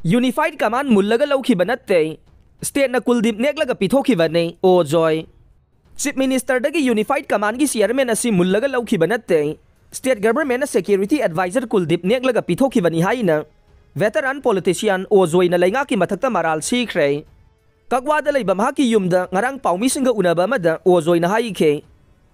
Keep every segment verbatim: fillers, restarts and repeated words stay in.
Unified Command ꯃꯨꯜꯂꯒ ꯂꯧꯈꯤꯕ ꯅꯠꯇꯦ, stateꯅ ꯀꯨꯜꯗꯤꯞ ꯅꯦꯛꯂꯒ ꯄꯤꯊꯣꯛꯈꯤꯕꯅꯤ, ꯑꯣ ꯖꯣꯏ꯫ Chief Ministerꯗꯒꯤ Unified Commandꯒꯤ chairman ꯑꯁꯤ ꯃꯨꯜꯂꯒ ꯂꯧꯈꯤꯕ ꯅꯠꯇꯦ, state governmentꯅ security advisor ꯀꯨꯜꯗꯤꯞ ꯅꯦꯛꯂꯒ ꯄꯤꯊꯣꯛꯈꯤꯕꯅꯤ ꯍꯥꯏꯅ veteran politician ꯑꯣ ꯖꯣꯏꯅ ꯂꯩꯉꯥꯛꯀꯤ ꯃꯊꯛꯇ ꯃꯔꯥꯜ ꯁꯤꯈ꯭ꯔꯦ꯫ ꯀꯛꯋꯥꯗ ꯂꯩꯕ ꯃꯍꯥꯛꯀꯤ ꯌꯨꯝꯗ ꯉꯔꯥꯡ ꯄꯥꯎꯃꯤꯁꯤꯡꯒ ꯎꯅꯕ ꯑꯃꯗ ꯑꯣ ꯖꯣꯏꯅ ꯍꯥꯏꯈꯤ,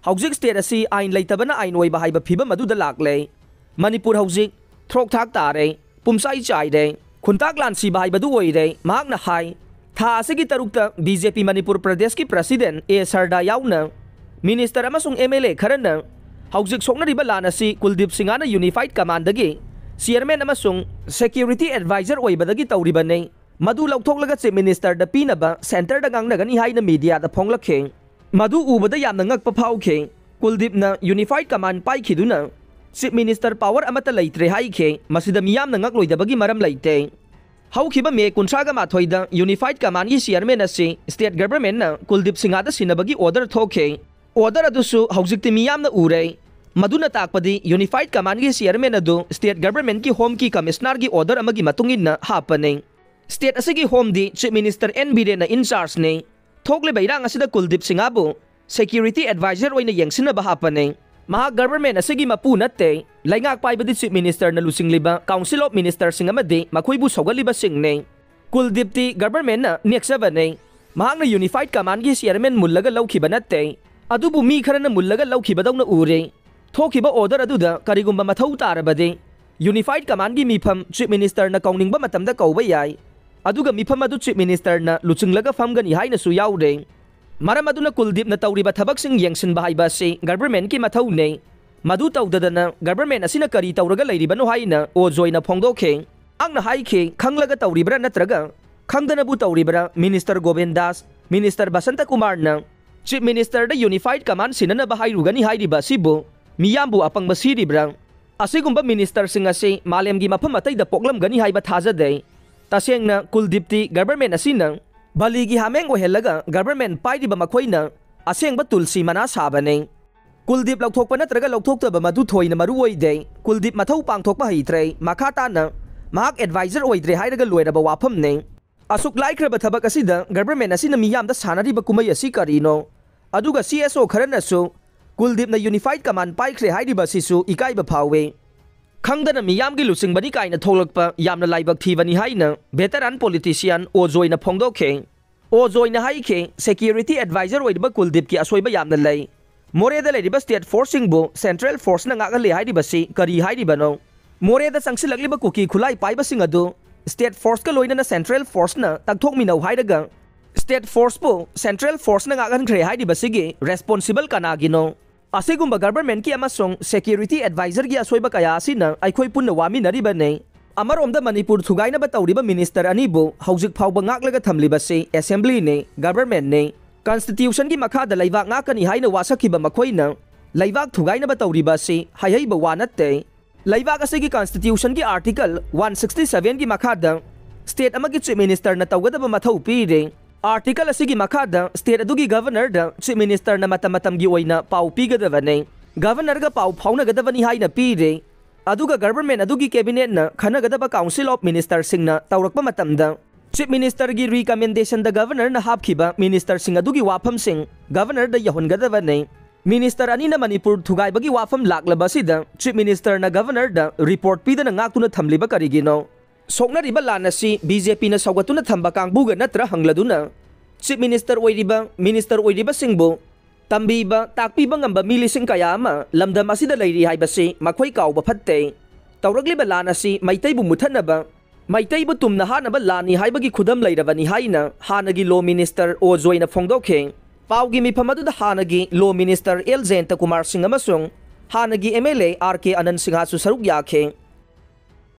ꯍꯧꯖꯤꯛ state ꯑꯁꯤ ꯑꯥꯏꯟ ꯂꯩꯇꯕꯅ ꯑꯥꯏꯟ ꯑꯣꯏꯕ ꯍꯥꯏꯕ ꯐꯤꯕꯝ ꯑꯗꯨꯗ ꯂꯥꯛꯂꯦ꯫ ꯃꯅꯤꯄꯨꯔ ꯍꯧꯖꯤꯛ ꯊ꯭ꯔꯣꯛ ꯊꯥꯛ ꯇꯥꯔꯦ, ꯄꯨꯝꯆꯥꯏ ꯆꯥꯏꯔꯦ, ꯈꯨꯟꯇꯥꯛ ꯂꯥꯟ ꯁꯤꯕ ꯍꯥꯏꯕꯗꯨ ꯑꯣꯏꯔꯦ, ꯃꯍꯥꯛꯅ ꯍꯥꯏ꯫ ꯊꯥ ꯑꯁꯤꯒꯤ ꯇꯔꯨꯛꯇ BJP ꯃꯅꯤꯄꯨꯔ ꯄ꯭ꯔꯗꯦꯁꯀꯤ president ꯑꯦ ꯁꯔꯗꯥ ꯌꯥꯎꯅ minister ꯑꯃꯁꯨꯡ MLA ꯈꯔꯅ ꯍꯧꯖꯤꯛ ꯁꯣꯛꯅꯔꯤꯕ ꯂꯥꯟ ꯑꯁꯤ ꯀꯨꯜꯗꯤꯞ ꯁꯤꯡꯍꯅ Unified Commandꯗꯒꯤ chairman ꯑꯃꯁꯨꯡ security advisor ꯑꯣꯏꯕꯗꯒꯤ ꯇꯧꯔꯤꯕꯅꯤ꯫ ꯃꯗꯨ ꯂꯧꯊꯣꯛꯂꯒ Chief Ministerꯗ ꯄꯤꯅꯕ centreꯗ ꯉꯥꯡꯅꯒꯅꯤ ꯍꯥꯏꯅ mediaꯗ ꯐꯣꯡꯂꯛꯈꯤ꯫ ꯃꯗꯨ ꯎꯕꯗ ꯌꯥꯝꯅ ꯉꯛꯄ ꯐꯥꯎꯈꯤ꯫ ꯀꯨꯜꯗꯤꯞꯅ Unified Command ꯄꯥꯏꯈꯤꯗꯨꯅ Chief Minister power ꯑꯃꯠꯇ ꯂꯩꯇ꯭ꯔꯦ ꯍꯥꯏꯈꯤ꯫ ꯃꯁꯤꯗ ꯃꯤꯌꯥꯝꯅ ꯉꯛꯂꯣꯏꯗꯕꯒꯤ ꯃꯔꯝ ꯂꯩꯇꯦ꯫ ꯍꯧꯈꯤꯕ ꯃꯦ ꯀꯨꯟꯊ꯭ꯔꯥꯒ ꯃꯥꯊꯣꯏꯗ Unified Commandꯒꯤ chairman ꯑꯁꯤ state governmentꯅ ꯀꯨꯜꯗꯤꯞ ꯁꯤꯡꯍꯗ ꯁꯤꯟꯅꯕꯒꯤ order ꯊꯣꯛꯈꯤ꯫ Order ꯑꯗꯨꯁꯨ ꯍꯧꯖꯤꯛꯇꯤ ꯃꯤꯌꯥꯝꯅ ꯎꯔꯦ꯫ ꯃꯗꯨꯅ ꯇꯥꯛꯄꯗꯤ Unified Commandꯒꯤ chairman ꯑꯗꯨ state governmentꯀꯤ homeꯀꯤ commissionerꯒꯤ order ꯑꯃꯒꯤ ꯃꯇꯨꯡ ꯏꯟꯅ ꯍꯥꯞꯄꯅꯤ꯫ State ꯑꯁꯤꯒꯤ homeꯗꯤ Chief Minister ꯑꯦꯟ ꯕꯤꯔꯦꯟꯅ in chargeꯅꯤ꯫ ꯊꯣꯛꯂꯤꯕ ꯏꯔꯥꯡ ꯑꯁꯤꯗ ꯀꯨꯜꯗꯤꯞ ꯁꯤꯡꯍꯕꯨ security advisor ꯑꯣꯏꯅ ꯌꯦꯡꯁꯤꯟꯅꯕ ꯍꯥꯞꯄꯅꯤ꯫ ꯃꯍꯥꯛ government ꯑꯁꯤꯒꯤ ꯃꯄꯨ ꯅꯠꯇꯦ꯫ ꯂꯩꯉꯥꯛ ꯄꯥꯏꯕꯗꯤ Chief Ministerꯅ ꯂꯨꯆꯤꯡꯂꯤꯕ Council of Ministerꯁꯤꯡ ꯑꯃꯗꯤ ꯃꯈꯣꯏꯕꯨ ꯁꯧꯒꯠꯂꯤꯕꯁꯤꯡꯅꯤ꯫ ꯀꯨꯜꯗꯤꯞꯇꯤ governmentꯅ ꯅꯦꯛꯆꯕꯅꯤ꯫ ꯃꯍꯥꯛꯅ Unified Commandꯒꯤ chairman ꯃꯨꯜꯂꯒ ꯂꯧꯈꯤꯕ ꯅꯠꯇꯦ꯫ ꯑꯗꯨꯕꯨ ꯃꯤ ꯈꯔꯅ ꯃꯨꯜꯂꯒ ꯂꯧꯈꯤꯕꯗꯧꯅ ꯎꯔꯦ꯫ ꯊꯣꯛꯈꯤꯕ order ꯑꯗꯨꯗ ꯀꯔꯤꯒꯨꯝꯕ ꯃꯊꯧ ꯇꯥꯔꯕꯗꯤ Unified Commandꯒꯤ ꯃꯤꯐꯝ Chief Ministerꯅ ꯀꯧꯅꯤꯡꯕ ꯃꯇꯝꯗ ꯀꯧꯕ ꯌꯥꯏ꯫ ꯑꯗꯨꯒ ꯃꯤꯐꯝ ꯑꯗꯨ Chief Ministerꯅ ꯂꯨꯆꯤꯡꯂꯒ ꯐꯝꯒꯅꯤ ꯍꯥꯏꯅꯁꯨ ꯌꯥꯎꯔꯦ꯫ ꯃꯔꯝ ꯑꯗꯨꯅ ꯀꯨꯜꯗꯤꯞꯅ ꯇꯧꯔꯤꯕ ꯊꯕꯛꯁꯤꯡ ꯌꯦꯡꯁꯤꯟꯕ ꯍꯥꯏꯕ ꯑꯁꯤ governmentꯀꯤ ꯃꯊꯧꯅꯤ꯫ ꯃꯗꯨ ꯇꯧꯗꯗꯅ government ꯑꯁꯤꯅ ꯀꯔꯤ ꯇꯧꯔꯒ ꯂꯩꯔꯤꯕꯅꯣ ꯍꯥꯏꯅ ꯑꯣ ꯖꯣꯏꯅ ꯐꯣꯡꯗꯣꯛꯈꯤ꯫ ꯃꯍꯥꯛꯅ ꯍꯥꯏꯈꯤ, ꯈꯪꯂꯒ ꯇꯧꯔꯤꯕ꯭ꯔꯥ ꯅꯠꯇ꯭ꯔꯒ ꯈꯪꯗꯅꯕꯨ ꯇꯧꯔꯤꯕ꯭ꯔꯥ? Minister ꯒꯣꯕꯤꯟ ꯗꯥꯁ, Minister ꯕꯁꯟꯇ ꯀꯨꯃꯥꯔꯅ Chief Ministerꯗ Unified Command ꯁꯤꯟꯅꯅꯕ ꯍꯥꯏꯔꯨꯒꯅꯤ ꯍꯥꯏꯔꯤꯕ ꯑꯁꯤꯕꯨ ꯃꯤꯌꯥꯝꯕꯨ ꯑꯄꯪꯕ ꯁꯤꯔꯤꯕ꯭ꯔꯥ? ꯑꯁꯤꯒꯨꯝꯕ ministerꯁꯤꯡ ꯑꯁꯤ ꯃꯥꯂꯦꯝꯒꯤ ꯃꯐꯝ ꯑꯇꯩꯗ ꯄꯣꯛꯂꯝꯒꯅꯤ ꯍꯥꯏꯕ ꯊꯥꯖꯗꯦ꯫ ꯇꯁꯦꯡꯅ ꯀꯨꯜꯗꯤꯞꯇꯤ government ꯑꯁꯤꯅ ꯕꯂꯤꯒꯤ ꯍꯥꯃꯦꯡ ꯑꯣꯏꯍꯜꯂꯒ government ꯄꯥꯏꯔꯤꯕ ꯃꯈꯣꯏꯅ ꯑꯁꯦꯡꯕ ꯇꯨꯜꯁꯤ ꯃꯅꯥ ꯁꯥꯕꯅꯤ꯫ ꯀꯨꯜꯗꯤꯞ ꯂꯧꯊꯣꯛꯄ ꯅꯠꯇ꯭ꯔꯒ ꯂꯧꯊꯣꯛꯇꯕ ꯃꯗꯨ ꯊꯣꯏꯅ ꯃꯔꯨ ꯑꯣꯏꯗꯦ꯫ ꯀꯨꯜꯗꯤꯞ ꯃꯊꯧ ꯄꯥꯡꯊꯣꯛꯄ ꯍꯩꯇ꯭ꯔꯦ꯫ ꯃꯈꯥ ꯇꯥꯅ ꯃꯍꯥꯛ ꯑꯦꯗꯚꯥꯏꯖꯔ ꯑꯣꯏꯗ꯭ꯔꯦ ꯍꯥꯏꯔꯒ ꯂꯣꯏꯔꯕ ꯋꯥꯐꯝꯅꯤ꯫ ꯑꯁꯨꯛ ꯂꯥꯏꯈ꯭ꯔꯕ ꯊꯕꯛ ꯑꯁꯤꯗ ꯒꯚꯔꯟꯃꯦꯟ ꯑꯁꯤꯅ ꯃꯤꯌꯥꯝꯗ ꯁꯥꯟꯅꯔꯤꯕ ꯀꯨꯝꯍꯩ ꯑꯁꯤ ꯀꯔꯤꯅꯣ? ꯑꯗꯨꯒ ꯁꯤ ꯑꯦꯁ ꯑꯣ ꯈꯔꯅꯁꯨ ꯀꯨꯜꯗꯤꯞꯅ ꯌꯨꯅꯤꯐꯥꯏꯠ ꯀꯃꯥꯟ ꯄꯥꯏꯈ꯭ꯔꯦ ꯍꯥꯏꯔꯤꯕ ꯑꯁꯤꯁꯨ ꯏꯀꯥꯏꯕ ꯐꯥꯎꯏ꯫ ꯈꯪꯗꯅ ꯃꯤꯌꯥꯝꯒꯤ ꯂꯨꯆꯤꯡꯕꯅꯤ ꯀꯥꯏꯅ ꯊꯣꯛꯂꯛꯄ ꯌꯥꯝꯅ ꯂꯥꯏꯕꯛ ꯊꯤꯕꯅꯤ ꯍꯥꯏꯅ ꯚꯦꯇꯔꯥꯟ ꯄꯣꯂꯤꯇꯤꯁꯤꯌꯥꯟ ꯑꯣ ꯖꯣꯏꯅ ꯐꯣꯡꯗꯣꯛꯈꯤ꯫ ꯑꯣ ꯖꯣꯏꯅ ꯍꯥꯏꯈꯤ, ꯁꯦꯀ꯭ꯌꯨꯔꯤꯇꯤ ꯑꯦꯗꯚꯥꯏꯖꯔ ꯑꯣꯏꯔꯤꯕ ꯀꯨꯜꯗꯤꯞꯀꯤ ꯑꯁꯣꯏꯕ ꯌꯥꯝꯅ ꯂꯩ꯫ ꯃꯣꯔꯦꯗ ꯂꯩꯔꯤꯕ ꯁ꯭ꯇꯦꯠ ꯐꯣꯔꯁꯁꯤꯡꯕꯨ ꯁꯦꯟꯇ꯭ꯔꯦꯜ ꯐꯣꯔꯁꯅ ꯉꯥꯛꯍꯜꯂꯤ ꯍꯥꯏꯔꯤꯕꯁꯤ ꯀꯔꯤ ꯍꯥꯏꯔꯤꯕꯅꯣ? ꯃꯣꯔꯦꯗ ꯆꯪꯁꯤꯜꯂꯛꯂꯤꯕ ꯀꯨꯀꯤ ꯈꯨꯠꯂꯥꯏ ꯄꯥꯏꯕꯁꯤꯡ ꯑꯗꯨ ꯁ꯭ꯇꯦꯠ ꯐꯣꯔꯁꯀ ꯂꯣꯏꯅꯅ ꯁꯦꯟꯇ꯭ꯔꯦꯜ ꯐꯣꯔꯁꯅ ꯇꯛꯊꯣꯛꯃꯤꯟꯅꯧ ꯍꯥꯏꯔꯒ ꯁ꯭ꯇꯦꯠ ꯐꯣꯔꯁꯄꯨ ꯁꯦꯟꯇ꯭ꯔꯦꯜ ꯐꯣꯔꯁꯅ ꯉꯥꯛꯍꯟꯈ꯭ꯔꯦ ꯍꯥꯏꯔꯤꯕꯁꯤꯒꯤ ꯔꯦꯁꯄꯣꯟꯁꯤꯕꯜ ꯀꯅꯥꯒꯤꯅꯣ? ꯑꯁꯤꯒꯨꯝꯕ ꯒꯚꯔꯟꯃꯦꯟꯠꯀꯤ ꯑꯃꯁꯨꯡ ꯁꯦꯀ꯭ꯌꯨꯔꯤꯇꯤ ꯑꯦꯗꯚꯥꯏꯖꯔꯒꯤ ꯑꯁꯣꯏꯕ ꯀꯌꯥ ꯑꯁꯤꯅ ꯑꯩꯈꯣꯏ ꯄꯨꯟꯅ ꯋꯥꯃꯤꯟꯅꯔꯤꯕꯅꯤ꯫ ꯑꯃꯔꯣꯝꯗ ꯃꯅꯤꯄꯨꯔ ꯊꯨꯒꯥꯏꯅꯕ ꯇꯧꯔꯤꯕ ꯃꯤꯅꯤꯁꯇꯔ ꯑꯅꯤꯕꯨ ꯍꯧꯖꯤꯛ ꯐꯥꯎꯕ ꯉꯥꯛꯂꯒ ꯊꯝꯂꯤꯕꯁꯤ ꯑꯦꯁꯦꯝꯕ꯭ꯂꯤꯅꯤ, ꯒꯚꯔꯟꯃꯦꯟꯠꯅꯤ꯫ ꯀꯟꯁꯇꯤꯇ꯭ꯌꯨꯁꯟꯒꯤ ꯃꯈꯥꯗ ꯂꯩꯕꯥꯛ ꯉꯥꯛꯀꯅꯤ ꯍꯥꯏꯅ ꯋꯥꯁꯛꯈꯤꯕ ꯃꯈꯣꯏꯅ ꯂꯩꯕꯥꯛ ꯊꯨꯒꯥꯏꯅꯕ ꯇꯧꯔꯤꯕ ꯑꯁꯤ ꯍꯩꯍꯩꯕ ꯋꯥ ꯅꯠꯇꯦ꯫ ꯂꯩꯕꯥꯛ ꯑꯁꯤꯒꯤ ꯀꯟꯁꯇꯤꯇ꯭ꯌꯨꯁꯟꯒꯤ ꯑꯥꯔꯇꯤꯀꯜ ꯋꯥꯟ ꯁꯤꯛꯁꯇꯤ ꯁꯚꯦꯟꯒꯤ ꯃꯈꯥꯗ ꯁ꯭ꯇꯦꯠ ꯑꯃꯒꯤ ꯆꯤꯐ ꯃꯤꯅꯤꯁꯇꯔꯅ ꯇꯧꯒꯗꯕ ꯃꯊꯧ ꯄꯤꯔꯤ꯫ ꯑꯥꯔꯇꯤꯀꯜ ꯑꯁꯤꯒꯤ ꯃꯈꯥꯗ ꯁ꯭ꯇꯦꯠ ꯑꯗꯨꯒꯤ ꯒꯚꯔꯅꯔꯗ ꯆꯤꯐ ꯃꯤꯅꯤꯁꯇꯔꯅ ꯃꯇꯝ ꯃꯇꯝꯒꯤ ꯑꯣꯏꯅ ꯄꯥꯎ ꯄꯤꯒꯗꯕꯅꯤ꯫ ꯒꯚꯔꯅꯔꯒ ꯄꯥꯎ ꯐꯥꯎꯅꯒꯗꯕꯅꯤ ꯍꯥꯏꯅ ꯄꯤꯔꯤ꯫ ꯑꯗꯨꯒ ꯒꯚꯔꯟꯃꯦꯟꯠ ꯑꯗꯨꯒꯤ ꯀꯦꯕꯤꯅꯦꯠꯅ ꯈꯟꯅꯒꯗꯕ ꯀꯥꯎꯟꯁꯤꯜ ꯑꯣꯐ ꯃꯤꯅꯤꯁꯇꯔꯁꯤꯡꯅ ꯇꯧꯔꯛꯄ ꯃꯇꯝꯗ ꯆꯤꯐ ꯃꯤꯅꯤꯁꯇꯔꯒꯤ ꯔꯤꯀꯃꯦꯟꯗꯦꯁꯟꯗ ꯒꯚꯔꯅꯔꯅ ꯍꯥꯞꯈꯤꯕ ꯃꯤꯅꯤꯁꯇꯔꯁꯤꯡ ꯑꯗꯨꯒꯤ ꯋꯥꯐꯝꯁꯤꯡ ꯒꯚꯔꯅꯔꯗ ꯌꯧꯍꯟꯒꯗꯕꯅꯤ꯫ ꯃꯤꯅꯤꯁꯇꯔ ꯑꯅꯤꯅ ꯃꯅꯤꯄꯨꯔ ꯊꯨꯒꯥꯏꯕꯒꯤ ꯋꯥꯐꯝ ꯂꯥꯛꯂꯕ ꯑꯁꯤꯗ ꯆꯤꯐ ꯃꯤꯅꯤꯁꯇꯔꯅ ꯒꯚꯔꯅꯔꯗ ꯔꯤꯄꯣꯔꯠ ꯄꯤꯗꯅ ꯉꯥꯛꯇꯨꯅ ꯊꯝꯂꯤꯕ ꯀꯔꯤꯒꯤꯅꯣ? ꯁꯣꯛꯅꯔꯤꯕ ꯂꯥꯟ ꯑꯁꯤ ꯕꯤ ꯖꯦ ꯄꯤꯅ ꯁꯧꯒꯠꯇꯨꯅ ꯊꯝꯕ ꯀꯥꯡꯕꯨꯒ ꯅꯠꯇ꯭ꯔ ꯍꯪꯂꯗꯨꯅ ꯆꯤꯐ ꯃꯤꯅꯤꯁꯇꯔ ꯑꯣꯏꯔꯤꯕ, ꯃꯤꯅꯤꯁꯇꯔ ꯑꯣꯏꯔꯤꯕꯁꯤꯡꯕꯨ ꯇꯝꯕꯤꯕ, ꯇꯥꯛꯄꯤꯕ ꯉꯝꯕ ꯃꯤ ꯂꯤꯁꯤꯡ ꯀꯌꯥ ꯑꯃ ꯂꯝꯗꯝ ꯑꯁꯤꯗ ꯂꯩꯔꯤ ꯍꯥꯏꯕꯁꯤ ꯃꯈꯣꯏ ꯀꯥꯎꯕ ꯐꯠꯇꯦ꯫ ꯇꯧꯔꯛꯂꯤꯕ ꯂꯥꯟ ꯑꯁꯤ ꯃꯩꯇꯩꯕꯨ ꯃꯨꯊꯠꯅꯕ, ꯃꯩꯇꯩꯕꯨ ꯇꯨꯝꯅ ꯍꯥꯠꯅꯕ ꯂꯥꯟꯅꯤ ꯍꯥꯏꯕꯒꯤ ꯈꯨꯗꯝ ꯂꯩꯔꯕꯅꯤ ꯍꯥꯏꯅ ꯍꯥꯟꯅꯒꯤ ꯂꯣ ꯃꯤꯅꯤꯁꯇꯔ ꯑꯣ ꯖꯣꯏꯅ ꯐꯣꯡꯗꯣꯛꯈꯤ꯫ ꯄꯥꯎꯒꯤ ꯃꯤꯐꯝ ꯑꯗꯨꯗ ꯍꯥꯟꯅꯒꯤ ꯂꯣ ꯃꯤꯅꯤꯁꯇꯔ ꯑꯦꯜ ꯖꯌꯟꯇ ꯀꯨꯃꯥꯔ ꯁꯤꯡ ꯑꯃꯁꯨꯡ ꯍꯥꯟꯅꯒꯤ ꯑꯦꯝ ꯑꯦꯜ ꯑꯦ ꯑꯥꯔ ꯀꯦ ꯑꯅꯟ ꯁꯤꯡꯍꯁꯨ ꯁꯔꯨꯛ ꯌꯥꯈꯤ꯫